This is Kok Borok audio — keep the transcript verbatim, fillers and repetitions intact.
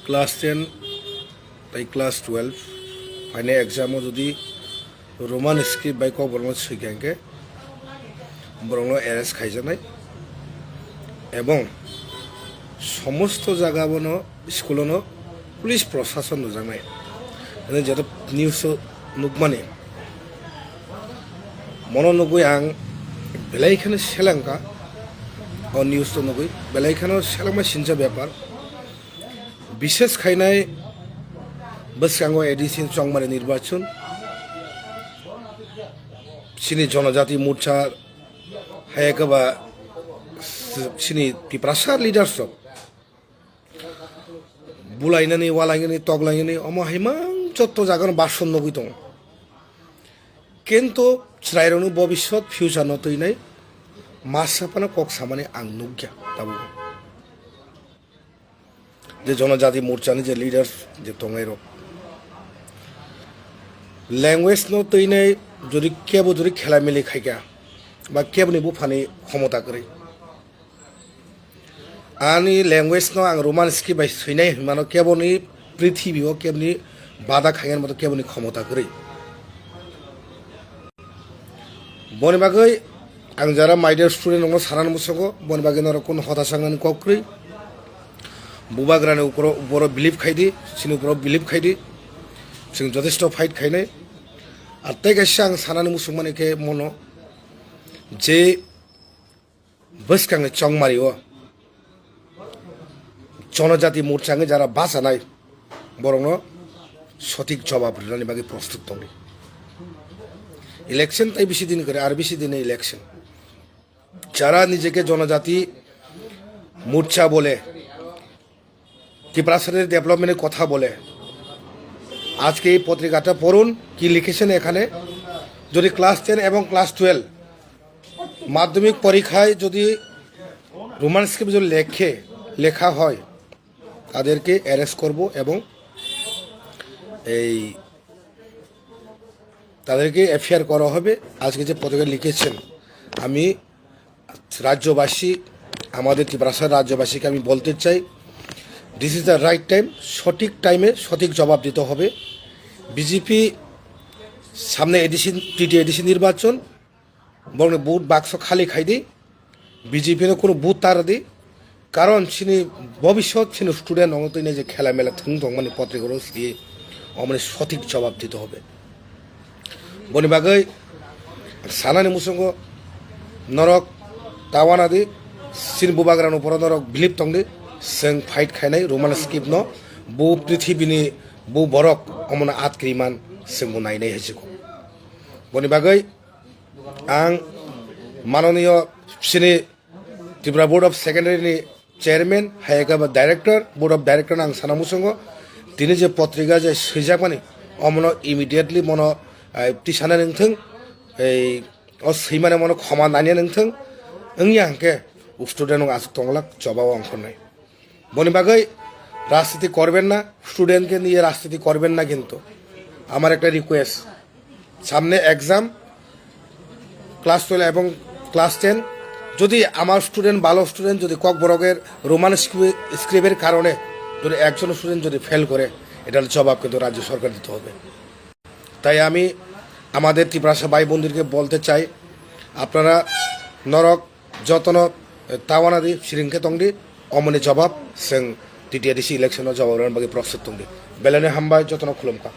class ten tei class twelve phainai exam o jodi Roman script bai kokborokno swikha hwnkhe borokno arrest khaijaknai ebong somosto jaga bono school ono police prosason nujaknai. Hwnwi joto news o nukmani. Mono nugwi ang belai kheno selengkha, o news to nugwi belai kheno selengma sincha bepar. Bishes khainai bwskango A D C chongmani nirbachon, chini Jonojati Morcha hai khe ba chini Tiprasa leaders rok bulainani, walainani, toklainani, omo hai mang jotto jagano bason nugwi tongo. Kintu chwrairokni bobiswt, future no twinai masa phano kok samani ang nukya tabuk. Je Jonojati Morcha ni je leaders je tongnai rok, language no twinai jodi kebo jodi khela mili khaikha ba keboni buphani khomota kwrwi, ani language no ang Roman script bai swinai hinmano keboni prithibi o keboni bada khainani moto keboni khomota kwrwi. Boni bagwi ang jara my dear student rokno sanani muchungo, boni bagwi norok kunu hota sangnani kok kwrwi. Bubagrani uporo, uporo believe khaidi, chini uporo believe khaidi. Chwng jotesto fight khainai. Ar tei kaisa ang sanani muchungmani khe mono je bwskangni chongmari o Jonojati Morcha wngwi jara bachanai borokno sothik jobab rinani bagwi prostut tongdi. Election tai bisi din kwrwi, ar bisi din election. যারা নিজেকে জনজাতি মোর্চা বলে, ত্রিপুরা স্টেটের ডেভেলপমেন্টের কথা বলে, আজকে এই পত্রিকাটা পড়ুন, কি লিখেছেন এখানে। যদি ক্লাস টেন এবং ক্লাস টুয়েলভ মাধ্যমিক পরীক্ষায় যদি রোমান স্ক্রিপ্ট যদি লেখে, লেখা হয়, তাদেরকে অ্যারেস্ট করব এবং এই তাদেরকে এফআইআর করা হবে। আজকে যে পত্রিকা লিখেছেন, আমি রাজ্যবাসী, আমাদের ত্রিপুরাসার রাজ্যবাসীকে আমি বলতে চাই, this is the right time, সঠিক টাইমে সঠিক জবাব দিতে হবে। বিজেপি সামনে এডিসি, টিটি এডিসি নির্বাচন, borokni vote bakso khali khaidi, BJP no kunu vote ta rwdi, karon chini bobiswt chini student rokno twinai je khela mela thwng tongmani potrika rok sidi, omoni sothik jobab dite hobe. Boni bagwi sanani muchungo norok ta uanadi, chini bubagrani uporo norok believe tongdi, chwng fight khainai Roman script no, bo prithibini bo borok omono atkriman chwngbo nainai hai se kok. Boni bagwi ang manoniyo chini Tripura Board of Secondary ni chairman, hai khe ba director, board of director no ang sana muchungo, tini je potrika je swijakmani, omono immediately mono, eh, tisana nangthung, ei, o swimani mono khoma nanya nangthung, wngya hwnkhe student rok aswk tonglak choba o ongkhornai. Boni bagwi rajniti korben na, student ke niye rajniti korben na kintu. Amar ekta request, samne exam, class twelve ebong class ten, jodi amar student, bhalo student jodi kokborok er Roman script, script er karone jodi ekjon student jodi fail kore, etar jobab kintu rajyo sorkar dite hobe. তাই আমি আমাদের তিপ্রাসা ভাই বোনদেরকে বলতে চাই, আপনারা নরক যতন তাওয়ানাদি সিরিংকে তংদি অমনি জবাব সেং টিটিআরডিসি ইলেকশনও জবাব রান বাকি প্রস্তুত তংদি। বেলানে হামবাই যতন খুলুমকা।